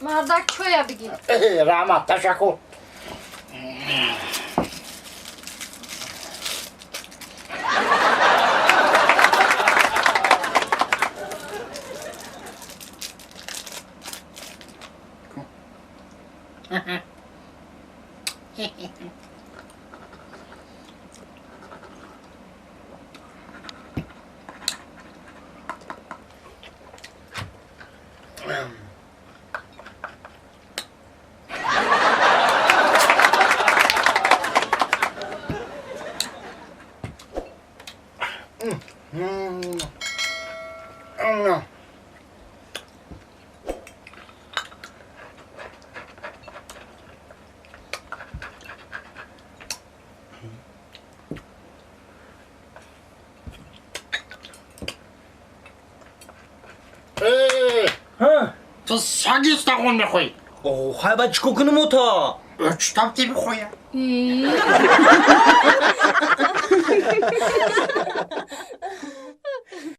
Мардак, чоя бигир. Раҳмат, ташаккур. Ту саги стагон мехоҳӣ? Хай, ба чӣ кор кунем, ота? Читаб ти бихоя.